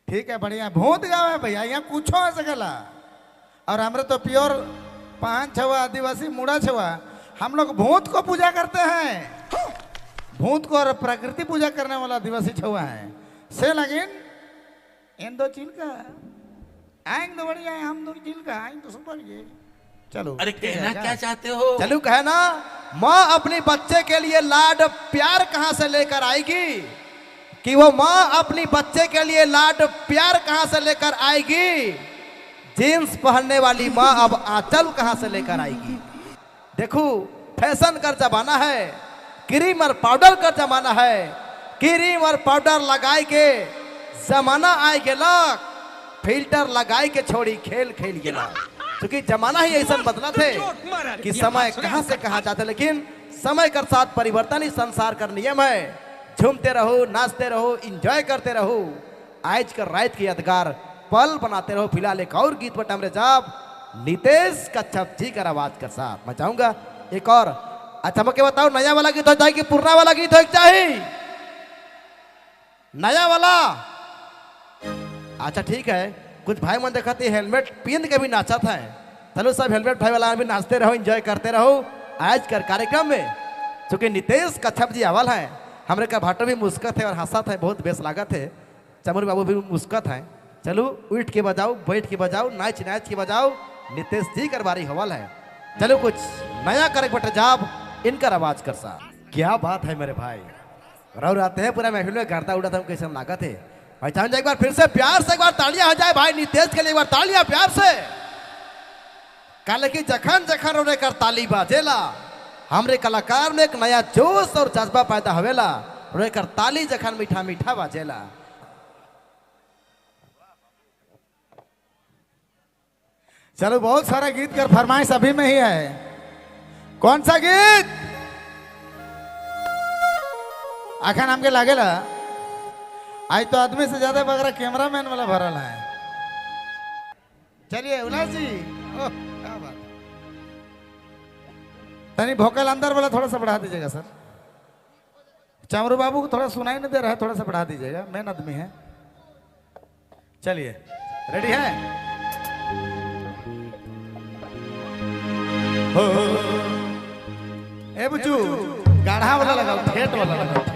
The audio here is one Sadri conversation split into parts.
ठीक है, बढ़िया भूत गाँव है भैया, यहाँ कुछ हो सकेला। और हमरे तो प्योर पांच छवा आदिवासी मुड़ा छवा, हम लोग भूत को पूजा करते हैं, भूत को और प्रकृति पूजा करने वाला आदिवासी छुआ है। से लगिन इन दो चिल का आएंगे तो बढ़िया है, हम दो चिल का आएंगे तो सुपर ये। चलो अरे कहना क्या चाहते हो? चलो कहना, माँ अपने बच्चे के लिए लाड प्यार कहाँ से लेकर आएगी? कि वो माँ अपनी बच्चे के लिए लाड प्यार कहाँ से लेकर आएगी? जींस पहनने वाली माँ अब आंचल कहाँ से लेकर आएगी? देखो फैशन का जमाना है, क्रीम और पाउडर का जमाना है, क्रीम और पाउडर लगाए के जमाना आए गेलक, फिल्टर लगाए के छोड़ी खेल खेल गेला। क्योंकि जमाना ही ऐसा बदला थे कि समय कहाँ से कहाँ जाते, लेकिन समय के साथ परिवर्तन ही संसार का नियम है। झूमते रहो, नाचते रहो, इंजॉय करते रहो, आज कर रात की यादगार पल बनाते रहो। फिलहाल एक और गीत बटा मेरे साहब नितेश कच्छप जी का आवाज के साथ मैं चाहूंगा एक और। अच्छा मुझे बताओ, नया वाला गीत हो जाए कि पुराना वाला गीत हो चाहिए? नया वाला। अच्छा ठीक है, कुछ भाई मन देखते हेलमेट पहन के भी नाचा था। चलो सब हेलमेट भाई वाला भी नाचते रहो, एंजॉय करते रहो आज कर कार्यक्रम में। चूंकि नितेश कच्छप जी अवल हैं, हमरे का भाटो भी मुस्कत है और हंसत है, बहुत बेस लागत है। चमरू बाबू भी मुस्कत है। चलो उठ के बजाओ, बैठ के बजाओ, नाच नाच के बजाओ, नितेश जी कर बारी हवल है। चलो कुछ नया करे बटे जाब इनका आवाज कर सा। क्या बात है मेरे भाई, और आते हैं पूरा महफिल में गर्दा उड़ा था, कैसे लागत है भाई। चाहूँ एक बार फिर से प्यार से एक बार तालियां हो जाए भाई नितेश के लिए, एक बार तालियां प्यार से। कल की जखन जखन रोने कर ताली बाजेला, हमरे कलाकार में एक नया जोश और जज्बा पैदा हवेला। रोने कर ताली जखन मीठा मीठा बाजेला। चलो बहुत सारा गीत कर फरमाइश अभी में ही है। कौन सा गीत आखिर हमके लागेला? आज तो आदमी से ज्यादा बगरा कैमरा मैन वाला भरल है। चलिए उल्लास जी, ओह क्या बात। तनी भोकल अंदर वाला थोड़ा सा बढ़ा दीजिएगा सर। चमरू बाबू को थोड़ा सुनाई नहीं दे रहा है, थोड़ा सा बढ़ा दीजिएगा, मेन आदमी है। चलिए रेडी है? हो ए बुचू, गाढ़ा वाला लगाओ, ठेठ वाला लगाओ, ठेठ।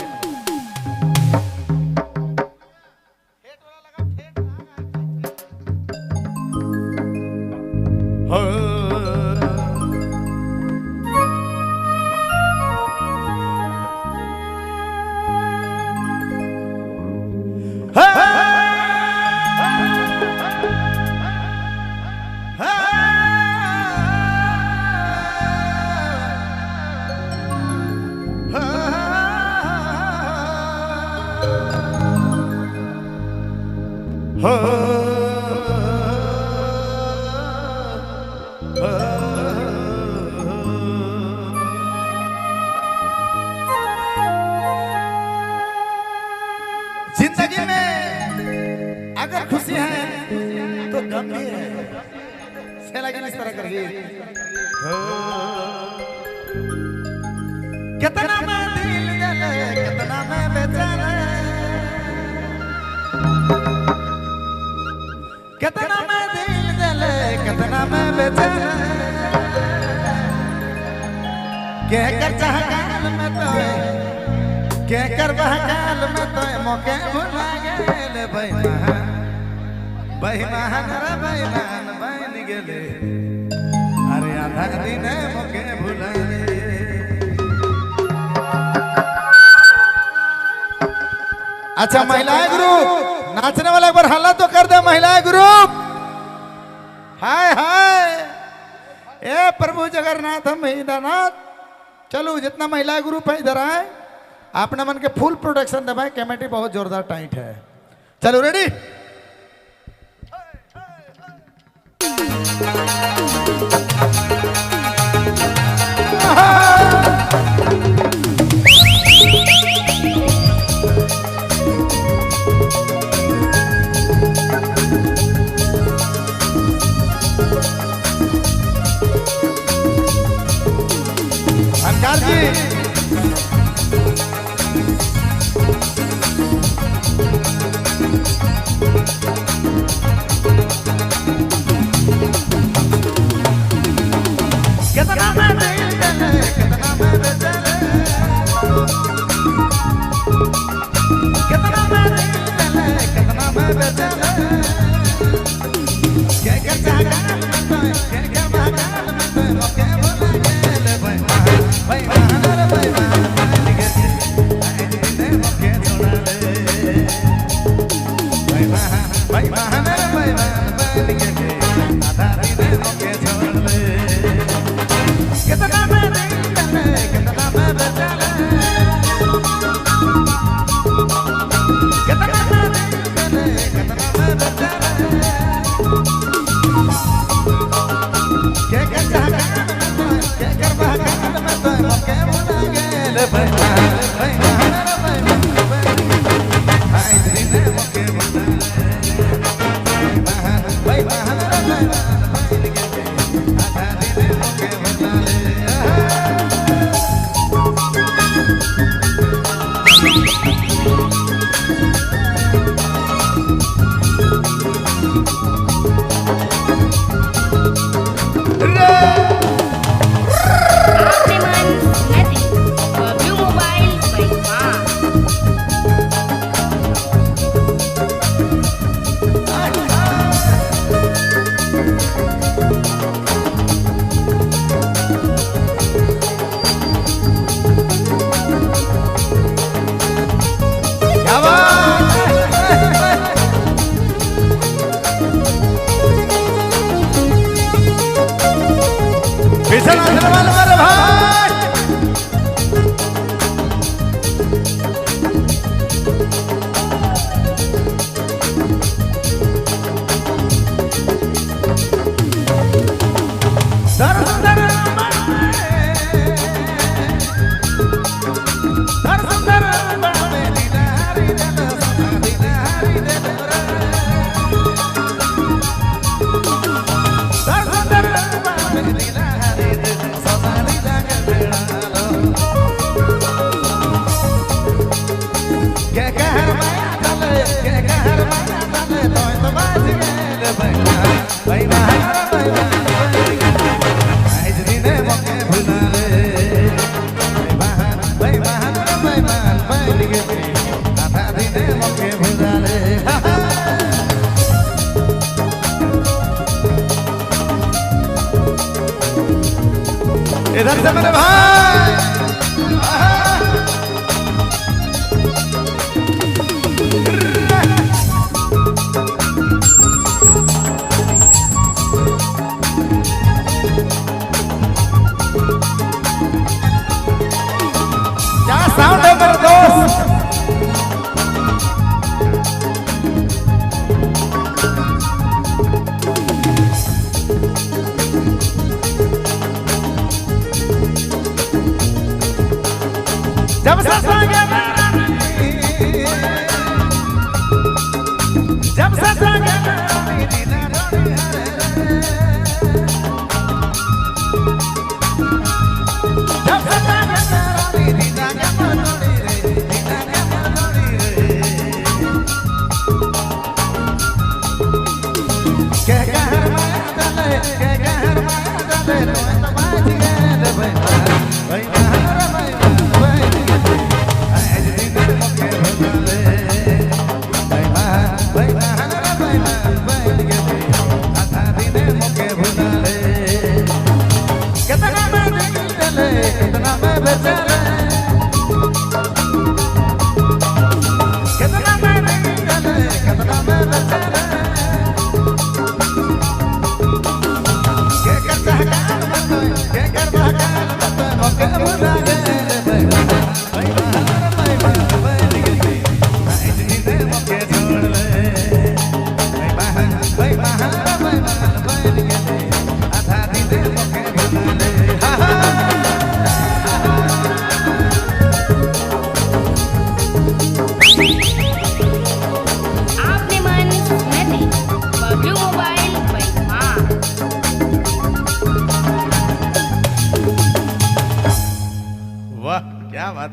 जिंदगी में अगर खुशी है तो गम भी है। इस तरह कर कितना मैं दिल जले, कितना मैं बेचैन, कितना मैं दिल जले, कितना मैं बेचैन, कह कर चाहकाल में तो, कह कर बहकाल में तो मौके भुला गेले बेईमान, बेईमान रे बेईमान बन गेले, अरे आधा दिन मौके भुला गेले। अच्छा महिलाएं ग्रुप नाचने वाला एक बार हल्ला तो कर दे महिलाएं ग्रुप। हाय हाय ए प्रभु जगन्नाथ हम नाथ। चलो जितना महिला ग्रुप है इधर आए, आपने मन के फुल प्रोडक्शन दबाए, कमेटी बहुत जोरदार टाइट है। चलो रेडी? अंकार जी कितना मैं दिल देले, कितना मैं बेचले, कितना मैं दिल देले, कितना मैं बेचले। के के चागाल में तो, के के बागाल में तो, मोके भुला गेले बेईमान, बेईमान रे बेईमान बन गेले, आज दिने मोके छोड़ाले। बेईमान, बेईमान रे बेईमान बन गेले, आधा दिने मोके छोड़ले। कितना मैं दिल देले, कितना मैं बेचले, कितना मैं दिल देले, कितना मैं बेचले। के के चागाल में तो, के के बागाल में तो, मोके भुला गेले बेईमान, बेईमान रे बेईमान बन गेले, आज दिने मोके भुलाले। बेईमान, बेईमान रे बेईमान बन गेले, आधा दिने मोके भुलाले। आपने मन नदी बबलू मोबाइल परिवार। क्या बात है? भीषण अग्रवाल मेरे भाई। दर सुंदर दर सुंदर बाबे दीदारी दे सोना दीदारी दे रे। दर सुंदर बाबे दीदारी दे सोना दीदार बेड़ालो। के कहर माया चले, के कहर माया चले, तोय तो बाज गेल बेईमान, बेईमान रे बेईमान बन गेले, आज दिने मोके भुलाले। बेईमान, बेईमान रे बेईमान बन गेले, आधा दिने मोके भुलाले। इधर से मेरे भाई। क्या साउंड है मेरे दोस्त। जब से संग जब से संग दीना रोनी हरे रे। जब से संग रोनी दीना रोनी रे, दीना रोनी रे। के कहर माया चले, के कहर माया चले, तोय तो